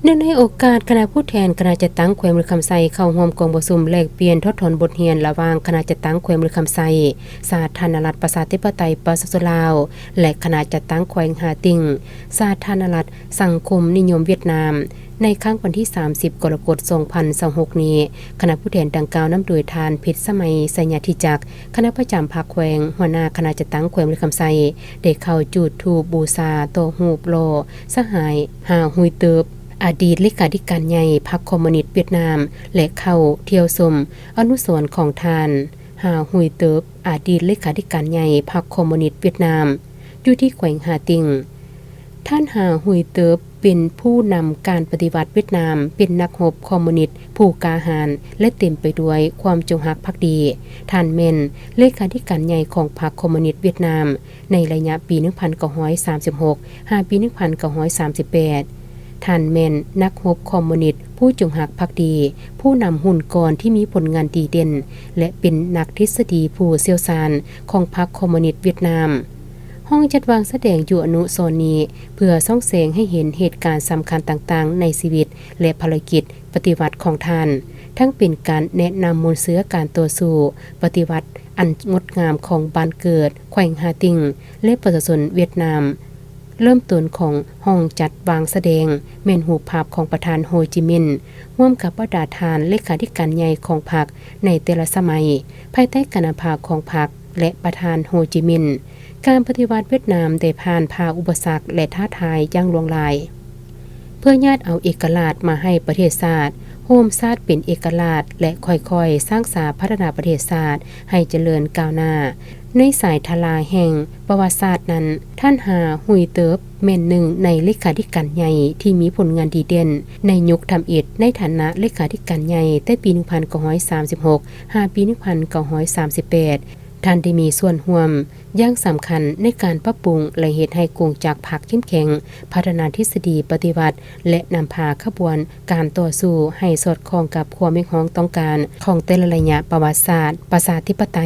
ເນື່ອງໃນໂອກາດຄະນະຜູ້ແທນຄະນະຈັດຕັ້ງແຂວງບໍລິຄຳໄຊ ເຂົ້າຮ່ວມກອງປະຊຸມແລກປ່ຽນຖອດຖອນບົດຮຽນລະຫວ່າງຄະນະຈັດຕັ້ງແຂວງບໍລິຄຳໄຊ, ສາທາລະນະລັດປະຊາທິປະໄຕປະຊາຊົນລາວ ແລະ ຄະນະຈັດຕັ້ງແຂວງຫາຕິງ, ສາທາລະນະລັດສັງຄົມນິຍົມຫວຽດນາມ ໃນຄັ້ງວັນທີສາມສິບ ກໍລະກົດ ສອງພັນຊາວຫົກນີ້, ຄະນະຜູ້ແທນດັ່ງກ່າວນຳໂດຍທ່ານ ເພັດສະໄໝ ໄຊຍະທິຈັກ, ຄະນະປະຈຳພັກແຂວງ, ຫົວໜ້າຄະນະຈັດຕັ້ງແຂວງບໍລິຄຳໄຊ ໄດ້ເຂົ້າຈູດທູບບູຊາຕໍ່ຮູບຫຼໍ່ສະຫາຍ ຮາ ຮຸຍເຕີບ ອະດີດເລຂາທິການໃຫຍ່ພັກຄອມມູນິດຫວຽດນາມ ແລະ ເຂົ້າທ່ຽວຊົມອະນຸສອນຂອງທ່ານ ຮາ ຮຸຍເຕີບ ອະດີດເລຂາທິການໃຫຍ່ພັກຄອມມູນິດຫວຽດນາມ ຢູ່ທີ່ແຂວງຫາຕິງ. ທ່ານ ຮາ ຮຸຍເຕີບ ເປັນຜູ້ນຳການປະຕິວັດຫວຽດນາມ, ເປັນນັກຮົບຄອມມູນິດຜູ້ກ້າຫານ ແລະ ເຕັມໄປດ້ວຍຄວາມຈົງຮັກພັກດີ. ທ່ານແມ່ນເລຂາທິການໃຫຍ່ຂອງພັກຄອມມູນິດຫວຽດນາມ ໃນໄລຍະປີໜຶ່ງພັນເກົ້າຮ້ອຍສາມສິບຫົກ ຫາປີໜຶ່ງພັນເກົ້າຮ້ອຍສາມສິບແປດ. ທ່ານແມ່ນນັກຮົບຄອມມູນິດຜູ້ຈົງຮັກພັກດີ, ຜູ້ນຳຮຸ່ນກ່ອນທີ່ມີຜົນງານດີເດັ່ນ ແລະ ເປັນນັກທິດສະດີຜູ້ຊ່ຽວຊານຂອງພັກຄອມມູນິດຫວຽດນາມ. ຫ້ອງຈັດວາງສະແດງຢູ່ອະນຸສອນນີ້ ເພື່ອສ່ອງແສງໃຫ້ເຫັນເຫດການສຳຄັນຕ່າງໆໃນຊີວິດ ແລະ ພາລະກິດປະຕິວັດຂອງທ່ານ, ທັງເປັນການແນະນຳມູນເຊື້ອການຕໍ່ສູ້ປະຕິວັດອັນງົດງາມຂອງບ້ານເກີດ, ແຂວງຫາຕິງ ແລະ ປະຊາຊົນຫວຽດນາມ. ເລີ່ມຕົ້ນຂອງຫ້ອງຈັດວາງສະແດງແມ່ນຮູບພາບຂອງປະທານໂຮຈິມິນ ຮ່ວມກັບບັນດາທ່ານເລຂາທິການໃຫຍ່ຂອງພັກໃນແຕ່ລະສະໄໝ, ພາຍໃຕ້ການນຳພາຂອງພັກ ແລະ ປະທານໂຮຈິມິນ. ການປະຕິວັດຫວຽດນາມໄດ້ຜ່ານຜ່າອຸປະສັກ ແລະ ທ້າທາຍຢ່າງຫຼວງຫຼາຍ ເພື່ອຍາດເອົາເອກະລາດມາໃຫ້ປະເທດຊາດ, ໂຮມຊາດເປັນເອກະລາດ ແລະ ຄ່ອຍໆສ້າງສາພັດທະນາປະເທດຊາດໃຫ້ຈະເລີນກ້າວໜ້າ. ໃນສາຍທາລາແຫ່ງປະຫວັດສາດນັ້ນ, ທ່ານ ຮາ ຮຸຍເຕີບ ແມ່ນໜຶ່ງໃນເລຂາທິການໃຫຍ່ທີ່ມີຜົນງານດີເດັ່ນໃນຍຸກທຳອິດ ໃນຖານະເລຂາທິການໃຫຍ່ແຕ່ປີໜຶ່ງພັນເກົ້າຮ້ອຍສາມສິບຫົກ ຫາປີໜຶ່ງພັນເກົ້າຮ້ອຍສາມສິບແປດ. ທ່ານໄດ້ມີສ່ວນຮ່ວມຢ່າງສຳຄັນໃນການປັບປຸງ ແລະ ເຮັດໃຫ້ກົງຈັກພັກເຂັ້ມແຂງ, ພັດທະນາທິດສະດີປະຕິວັດ ແລະ ນຳພາຂະບວນການຕໍ່ສູ້ໃຫ້ສອດຄ່ອງກັບຄວາມຮຽກຮ້ອງຕ້ອງການຂອງແຕ່ລະໄລຍະປະຫວັດສາດປະຊາທິປະໄຕ.